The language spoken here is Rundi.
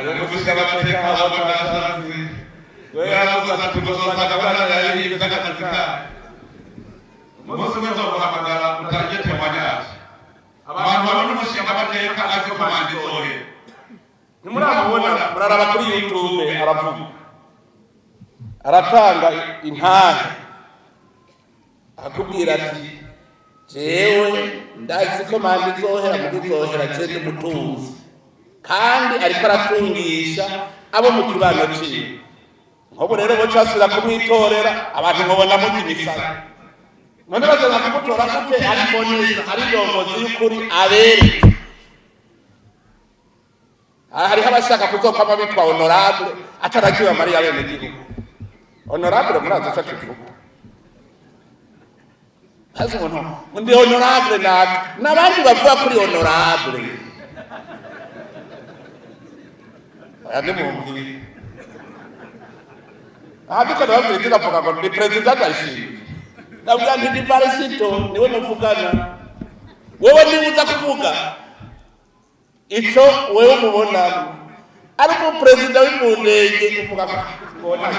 Hari umushingamateka abona ashatse we yaravuze ati muzosanga bararayibye akazi kayo. Umunsi umwe nzoguhamagara utange témoignage, abantu babona umushingamateka azi ko manda izohera. Ntimuramubona? Muraraba kuri YouTube, aravuga, aratanga intahe, akubwira ati: "Jewe ndazi ko manda izohera, muga izohera je ndi umutunzi." Kandi ariko aratungisha abo mu kibano ciwe. Nk'ubu rero boca basubira kumwitorera, abantu nkobona murya imisaya. None bazoza kumutora gute ari mboneza, ari ndongozi y'ukuri abereke? Aha hariho abashaka kuzokwama bitwa honorable atarakiwe amariya abenegihugu. Honorable murazi ico kivuga? Hazi umuntu ndi honorable naka n'abandi bavuga kuri honorable? Aya nimumbwire. Aha ndiko ndababwira ivyo ndavuga ngo ni perezida Ndayishimiye, ndavuga nti ni Varisito niwe muvugana. Wewe niba uza kuvuga ico wewe umubonamo, ari umuperezida w'impundenge, uvuga ngo nta.